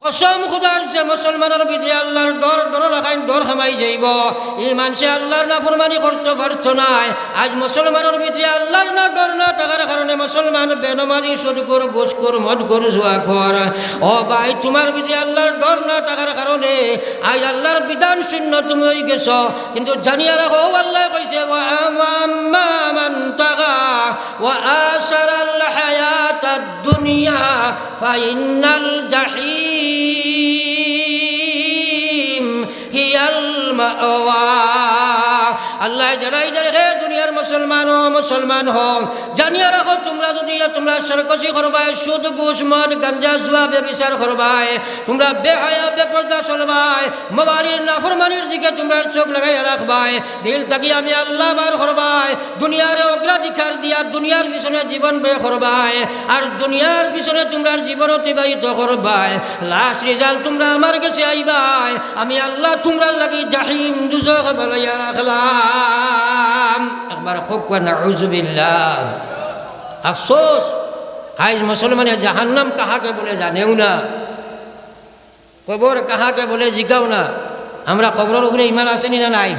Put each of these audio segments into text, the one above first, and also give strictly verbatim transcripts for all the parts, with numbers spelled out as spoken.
কসম খুদার, যে মুসলমানর ভিতরে আল্লাহর ডর, ডর লাখান ডর হামাই যাইবো, ই মানষে আল্লাহর নাফরমানি করতো পারতো নায়। আইজ মুসলমানর ভিতরে আল্লাহর না ডর না থাকার কারণে মুসলমান বেনমাজি, সুদখোর, ঘুষখোর, মদখোর, জুয়াখোর। ও ভাই, তুমার ভিতরে আল্লাহর ডর না থাকার কারণে আইজ আল্লাহর বিধান শূন্য তুমি অইগেছো। কিন্তু জানিয়া রাখো, আল্লায় কইছে, "ওয়া আম-, আম্মা মান তাগা ওয়া আসারাল হায়াতাদ দুনিয়া ফাইন্নাল জাহিম হিয়াল মাওয়া।" আল্লায় জানাই দেয়, হে দুনিয়ার মুসলমান, ও মুসলমান হও, জানিয়া রাখো, তুমরা যুদি তুমরা সরকশি করবায়, সুদ, ঘুষ, মদ, গাঞ্জা, জুয়া, ব্যভিচার করবায়, তুমরা বেহায়া, বেপর্দা চলবায়, মওলার নাফরমানির দিকে তুমরা চউখ লাগাইয়া রাখবায়, দিল থাকি আমি আল্লাহ বার করবায়, দুনিয়ার অগ্রাধিকার দিয়া দুনিয়ার পিছনে জীবন ব্যয় করবায়, আর দুনিয়ার পিছনে তুমরার জীবন অতিবাহিত করবায়। Last result তুমরা আমার গেছে আইবায়, আমি আল্লাহ তুমরার লাগি জাহিম দুজখ বানাইয়া রাখলাম। একবার কউক্কা নাউজুবিল্লাহ। আফসোস, আইজ মুসলমানে জাহান্নাম কাহাকে বলে জানেও না। কবর কাহাকে বলে জিগাও না। আমরা কবরর উপরে ইমান আছে নি না নাই?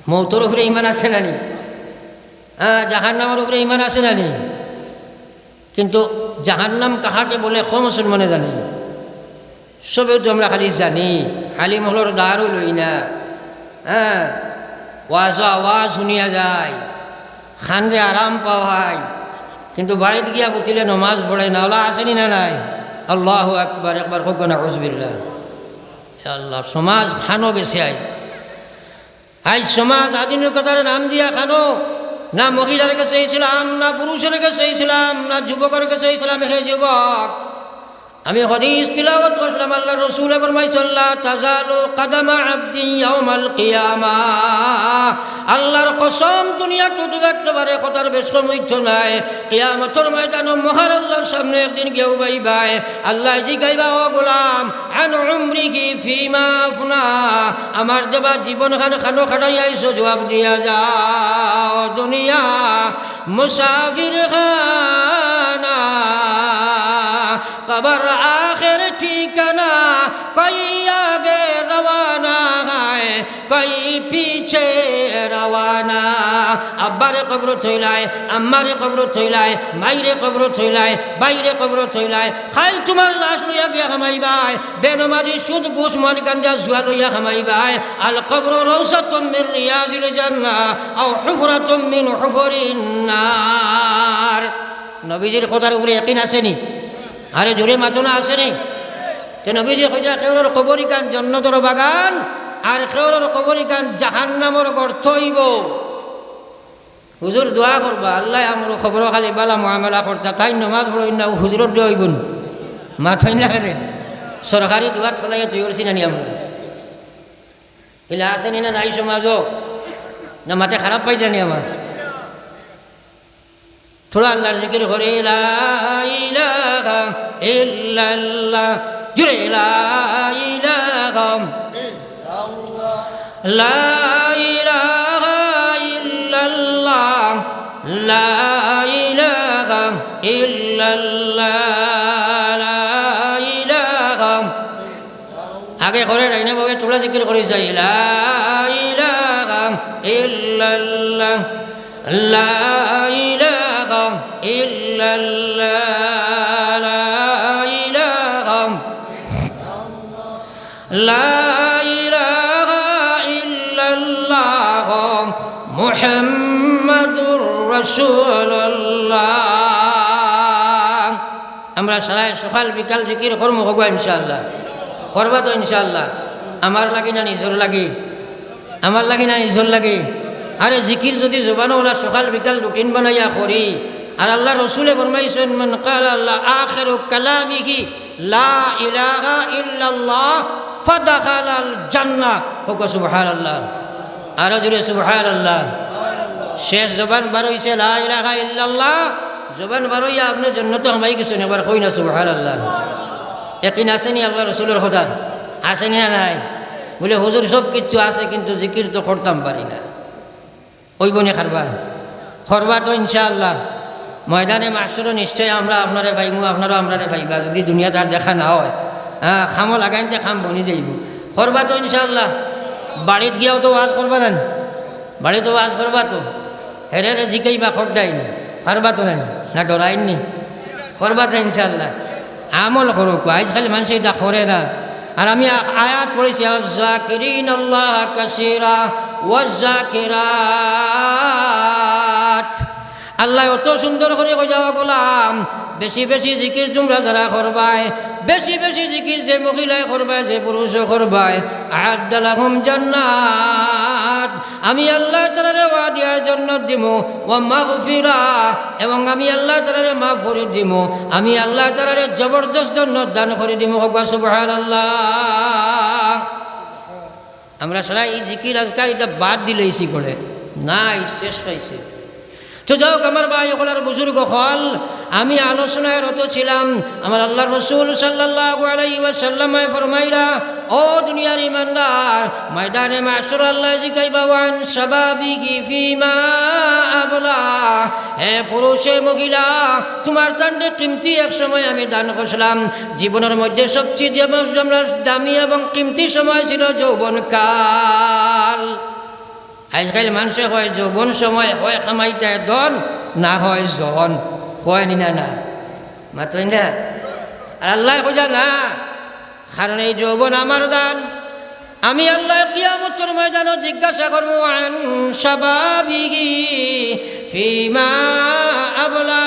মউতর উপরে ইমান আছে না নি? হ্যাঁ, জাহান্নামর উপরে ইমান আছে না নি? কিন্তু জাহান্নাম কাহাকে বলে কম মুসলমানে জানে। সবেউ তো আমরা খালি জানি, আলিম অকলর দারও লই না। হ্যাঁ, ওয়াজো আওয়াজ হুনিয়া যায়, কানরে আরাম পাওয়ায়, কিন্তু বাড়িত গিয়া বুতিলে নমাজ পড়ে না। অলা আছে নি না নাই? আল্লাহু আকবার, একবার কউক্কা নাউজুবিল্লাহ। ইয়া আল্লাহ, সমাজ কানো গেছে আইজ। আইজ সমাজ আধুনিকতার নাম দিয়া কানো, না মহিলার গেছে ইসলাম, না পুরুষর গেছে ইসলাম, না যুবকর গেছে ইসলাম। হে যুবক, আমি হাদিস তিলাওয়াত করছিলাম, আল্লাহর রসুলে ফরমাইছইন, "লা তাজালু কাদামা আবদিন ইয়াউমাল কিয়ামা।" আল্লাহর কসম, দুনিয়াত তো একেবারে কথার বেশকম অইতো নায়। কিয়ামতর ময়দানো মহান আল্লাহর সামনে একদিন গিয়া উবাইবায়। আল্লায় জিগাইবা, "ও গোলাম, আন উমরিহি ফিমা আফনা।" আমার দেবা জীবনখান কানো কাটাইয়া আইছো, জুয়াব দিয়া যাও। দুনিয়া মুসাফির খানা, কবর আখের ঠিকানা, কই আগে রওয়ানা হয়, কই পিছে রওয়ানা। আব্বারে কবরো থইলায়, আম্মারে কবরো থইলায়, মাইরে কবরো থইলায়, বাইরে কবরো থইলায়, কাইল তুমার লাশ লইয়া গিয়া হামাইবায়, বেনমাজি, সুদ, ঘুষ, মদ, গাঞ্জা, জুয়া লইয়া হামাইবায়। আল কবরু রাউজাতুম মিন রিয়াজিল জান্নাহ আও হুফরাতুম মিন হুফুরিন নার। নবীজির কথার উপরে ইয়াকিন আছে নি? আরে জোরে মাতো না, আছে নি? তে নবীজি কইরা, কেউরর কবরখান জন্নতর বাগান, আর কেউরর কবরখান জাহান্নামর গর্ত অইবো। হুজুর দোয়া করবা, আল্লায় আমরার কবরো খালি বালা মুআমালা করতা, তাইন নমাজ পড়ইন না, হুজুরর দোয়া অইবো নি? মাতইন না কেনে? সরকারি দোয়াত ফালাইয়া তৈরি করছি না নি আমরা? ইলা আছে নি না নাই সমাজো? না মাতে খারাপ পাইতা নি আমার? থুড়া আল্লাহর জিকির করি, লা ইলাহা ইল্লাল্লাহ। জোরে, লা ইলাহা, লা ইলাহা ইল্লাল্লাহ, লা ইলাহা ইল্লাল্লাহ, লা ইলাহা। আগে করে ডাইনে বামে থুড়া জিকির করি যাই, লা ইলাহা ইল্লাল্লাহ, লা ইলাহা ইল্লাল্লাহ, লা ইলাহা, লা ইলাহা ইল্লাল্লাহ, মুহাম্মাদুর রাসূলুল্লাহ। আমরা সারায় সকাল বিকাল জিকির করমু, কউক্কা ইনশাআল্লাহ। করবা তো ইনশাআল্লাহ? আমার লাগি না নিজর লাগি? আমার লাগি না নিজর লাগি? আরে জিকির যুদি জবানো অলা সকাল বিকাল রুটিন বানাইয়া করি, আর আল্লাহর রসুলে ফরমাইছইন, "মান ক্বালা আখিরা কালামিহি লা ইলাহা ইল্লাল্লাহ ফাদাখালাল জান্নাহ।" কউক্কা সুবহানাল্লাহ। আরো জোরে সুবহানাল্লাহ। শেষ জবান বার অইছে লা ইলাহা ইল্লাল্লাহ, জবান বার অইয়া আপনে জন্নতো হামাই গেছইন, একবার কই না সুবহানাল্লাহ। ইয়াকিন আছে নি আল্লাহর রসুলর কথাত? আছে নি না নাই? বুলে, "হুজুর, সব কিচ্ছু আছে, কিন্তু জিকির তো করতাম পারি না।" অইবো নি করবা? করবা তো ইনশাআল্লাহ। ময়দানে মাহশরো নিশ্চয় আমরা আপনারে পাইমু, আপনারাও আমরারে পাইবা, যুদি দুনিয়াত আর দেখা না অয়। হ্যাঁ, কামো লাগাইন তে কাম বনি যাইবো। করবা তো ইনশাআল্লাহ? বাড়িত গিয়াও তো ওয়াজ করবা না নি? বাড়িত ওয়াজ করবা তো? হেরে হেরে জিকাইবা, করডাইনি। পারবা তো না নি? না ডরাইন নি? করবা তো ইনশাআল্লাহ? আমল করউক্কা, আইজকাইল মানষে ইটা করে না। আর আমি আ-, আয়াত পড়ছি, "আয-যাকিরিনাল্লাহা কাসীরা ওয়ায-যাকিরাত।" আল্লায় অত সুন্দর করি কইয়া, "ও গোলাম, বেশি বেশি জিকির তুমরা যারা করবায়, বেশি বেশি জিকির যে মহিলায় করবায়, যে পুরুষও করবায়, আ'আদ্দা লাহুম জান্নাত, আমি আল্লায় তারারে ওয়াদিয়ার জন্নত দিমু, ওয়া মাগফিরা, এবং আমি আল্লায় তারারে মাফ করি দিমু, আমি আল্লায় তারারে জবরদস্ত জন্নত দান করি দিমু।" কউক্কা সুবহানাল্লাহ। আমরা সারা এই জিকির আজকার ইটা বাদ দিলাইছি করে। নাই, শেষ পাইছে। তো যাউক, আমার ভাই অকল আর বুজুর্গ অকল, আমি আলোচনায় রত ছিলাম। আমার আল্লার রসুল সাল্লাল্লাহু আলাইহি ওয়াসাল্লামে ফরমাইরা, "ও দুনিয়ার ইমানদার, ময়দানে মাহশর আল্লায় জিকাইবা, 'ওয়ান শাবাবিহি ফিমা আবলা।'" হে পুরুষ, হে মহিলা, তুমার তানরে কিমতি এক সময় আমি দান করছিলাম। জীবনর মধ্যে সবচেয়ে দামি এবং কিমতি সময় ছিল যৌবনকাল। আইজকাইল মানষে কয়, "যৌবন সময় হয় কামাইতায় ধন, না হয় জন।" কয় নি না, না? মাতইন না? আর আল্লায় কইরা না, কারণ এই যৌবন আমার দান। আমি আল্লায় কিয়ামতর ময়দানো জিজ্ঞাসা করমু, "আন শাবাবিহি ফিমা আবলা।"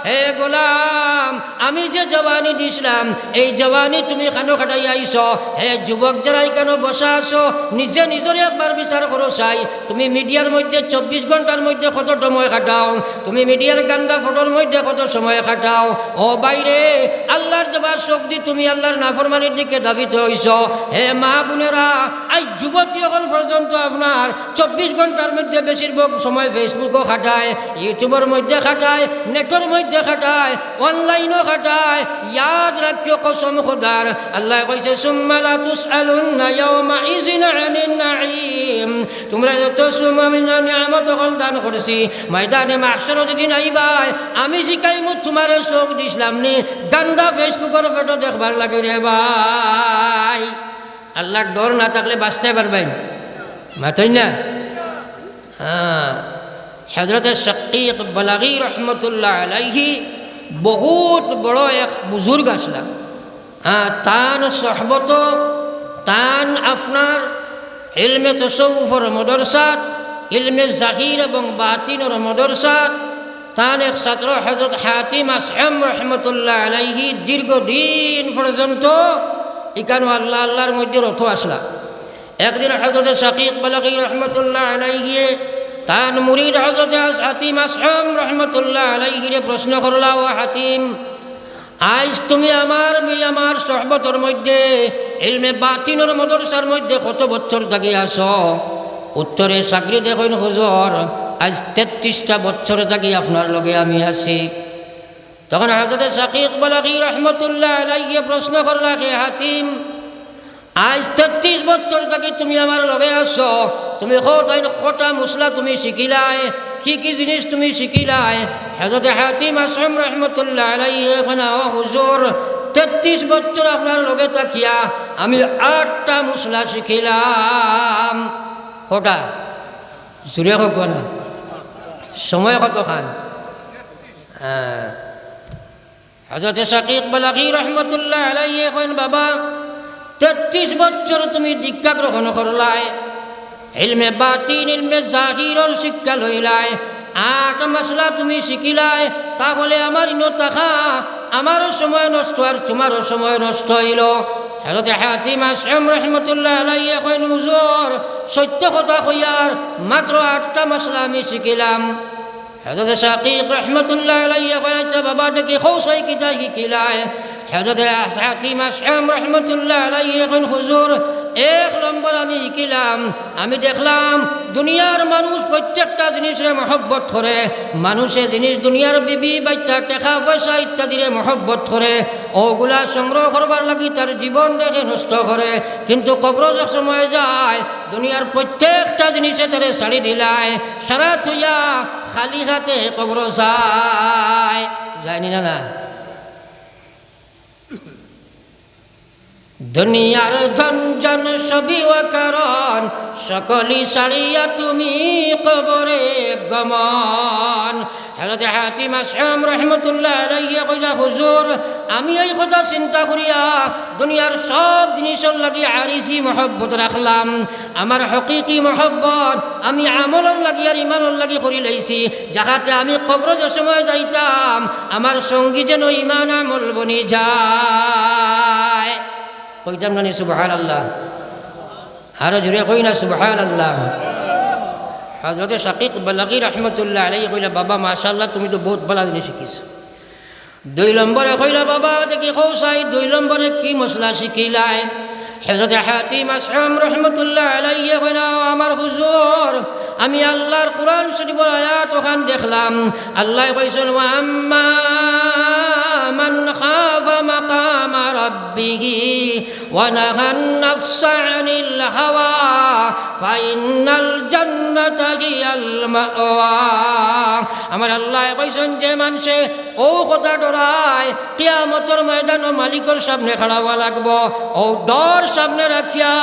হে গোলাম, আমি যে জওয়ানি দিছলাম, এই জওয়ানি তুমি কানো কাটাইয়া আইছো? হে যুবক, যারা ইকানো বসা আছো, নিজে নিজরে একবার বিচার করো চাই। তুমি মিডিয়ার মধ্যে চব্বিশ ঘন্টার মধ্যে কত সময় কাটাও? তুমি মিডিয়ার গান্দা ফটোর মধ্যে কত সময় কাটাও? ও ভাইরে, আল্লার দেওয়া চোখদি তুমি আল্লার নাফরমানির দিকে ধাবিত অইছো। হে মা বোনেরা, আইজ যুবতী অকল পর্যন্ত আপনার চব্বিশ ঘন্টার মধ্যে বেশিরভাগ সময় Facebook-ও কাটায়, YouTube-র মধ্যে কাটায়, net-র মধ্যে কাটায়, online-ও কাটায়। ইয়াদ রাখিও কসম খোদার, আল্লায় কইছে, "সুম্মা লাতুসআলুন্না ইয়াওমাইযিন আনিন নাঈম।" তুমরারে যত সময় আমি নিয়ামত অকল দান করছি, ময়দানে মাহশরো যেদিন আইবায়, আমি জিকাইমু, তুমারে চোখ দিছলাম নি গান্দা Facebook-র ফটো দেখবার লাগি রে ভাই? আল্লার ডর না থাকলে বাচতায় পারবায় নি? মাতইন না? হ্যাঁ, হযরতে শাকিক বালাগী রহমতুল্লাহ আলাইহি বহুত বড় এক বুজুর্গ আছলা। হ্যাঁ, তান সহবত, তান আপনার ইলমে তসৌফর মদরসাত, ইলমে জাহির এবং বাতিনর মদরসাত, তান এক ছাত্র হযরত হাতিম আসআম রহমতুল্লাহ আলাইহি দীর্ঘদিন পর্যন্ত ইকানো আল্লাহ আল্লাহর মধ্যে রত আছলা। একদিন হযরতে শাকিক বালাগী রহমতুল্লাহ আলাইহি তান মুরিদ হযরতে আস-, হাতিম আসআম রহমতুল্লাহ আলাইহিরে প্রশ্ন করলা, "ও হাতিম, আইজ তুমি আমার, মি আমার সহবতর মধ্যে, ইলমে বাতিনর মদরসার মধ্যে কত বছর থাকি আছো?" উত্তরে শাগরিদে কইন, "হুজুর, আইজ তেত্রিশটা বছর থাকি আপনার লগে আমি আছি।" তখন হযরতে শাকিক বালাগী রহমতুল্লাহ আলাইহি প্রশ্ন করলা, "হে হাতিম, আইজ তেত্রিশ বছর থাকি তুমি আমার লগে আছো, তুমি কও তাইন কটা মশলা তুমি শিখিলায়, কি কি জিনিস তুমি শিখিলায়?" হযরতে হাতিম আসআম রহমতুল্লাহ আলাইহি কইন, "ও হুজুর, তেত্রিশ বছর আপনার লগে থাকিয়া আমি আটটা মশলা শিখিলাম।" কটা? জুরে কউক্কা না। সময় কতখান? হ্যাঁ। হযরতে শাকিক বালাগী রহমতুল্লাহ আলাইহি কইন, "বাবা, তেত্রিশ বছর তুমি দীক্ষা গ্রহণ করলায়, ইলমে বাতিন, ইলমে জাহিরর শিক্ষা লইলায়, আট মাসলা তুমি শিখিলায়, তাহলে আমার ইনো থাকা, আমারও সময় নষ্ট আর তুমারও সময় নষ্ট অইলো।" হযরতে হাতিম আসআম রহমতুল্লাহ আলাইহি কইন, "হুজুর, সত্য কথা কইয়ার, মাত্র আটটা মাসলা আমি শিখিলাম।" হযরতে শাকিক রহমতুল্লাহ আলাইহি কইন, "আচ্ছা বাবা, দেখি কও চাই কিতা শিখিলায়?" হযরতে হাতিম আসআম রহমতুল্লাহ আলাইহি কইন, "হুজুর, এক নম্বর আমি শিখিলাম, আমি দেখলাম দুনিয়ার মানুষ প্রত্যেকটা জিনিসরে মহব্বত করে, মানুষে জিনিস দুনিয়ার বিবি, বাচ্চা, টেকা, পয়সা ইত্যাদিরে মহব্বত করে, অগুলা সংগ্রহ করবার লাগি তার জীবনটাকে নষ্ট করে, কিন্তু কবরো যে সময় যায়, দুনিয়ার প্রত্যেকটা জিনিসে তারে ছাড়ি দিলায়, সারা থইয়া খালি হাতে কবরো যায়।" যায়নি না, না? দুনিয়ার ধন জন সবই অকারণ, সকলি ছাড়িয়া তুমি কবরে গমন। হযরত হাতিম আসআম রহমতুল্লাহ আলাইহি কইলা, "হুজুর, আমি এই কথা চিন্তা করিয়া দুনিয়ার সব জিনিসর লাগি আরিজি মহব্বত রাখলাম, আমার হকিকি মহব্বত আমি আমলর লাগি আর ইমানর লাগি করি লাইছি, যাহাতে আমি কবরো যে সময় যাইতাম, আমার সঙ্গী যেন ইমান আমল বনি যায়।" কইতাম না নি সুবহানাল্লাহ? আরো জোরে কই না সুবহানাল্লাহ। হযরতে শাকিক বালাগী রহমতুল্লাহ আলাইহি কইলা, "বাবা, মাশাআল্লাহ, তুমি তো বহুত ভালা জিনিস শিখিছো।" দুই নম্বরে কইলা, "বাবা, দেখি কও চাই, দুই নম্বরে কি মসলা শিখিলায়?" হযরতে হাতিম আসআম রহমতুল্লাহ আলাইহি কইলা, "আমার হুজুর, আমি আল্লাহর কোরআন শরীফর আয়াত ওখান দেখলাম, আল্লায় কইছইন, 'ওয়া আম্মা মান খাফা মাকামা রাব্বিহি ওয়া নাহান নাফসা আনিল হাওয়া ফাইন্নাল জান্নাতা হিয়াল মাওয়া।'" আমার আল্লায় কইছইন, যে মানষে অউ কথা ডরায়, কিয়ামতর ময়দানো মালিকর সামনে খাড়া অওয়া লাগবো, অউ ডর সামনে রাখিয়া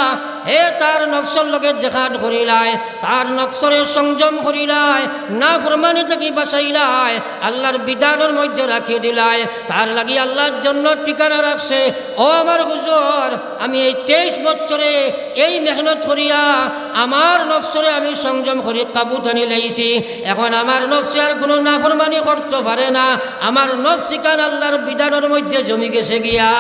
হে তার নফসর লগে জেহাদ করিলায়, তার নফসরে সংযম করিলায়, নাফরমানি থাকি বাঁচাইলায়, আল্লাহর বিধানর মধ্যে রাখি দিলায়, তার লাগি আল্লাহর জন্নত ঠিকানা রাখছে। ও আমার হুজুর, আমি এই তেইশ বছরে এই মেহনত করিয়া আমার নফসরে আমি সংযম করি কাবুত আনি লাইছি। এখন আমার নফসে আর কুনু নাফরমানি করতো পারে না, আমার নফস ইখান আল্লাহর বিধানর মধ্যে জমি গেছে গিয়া।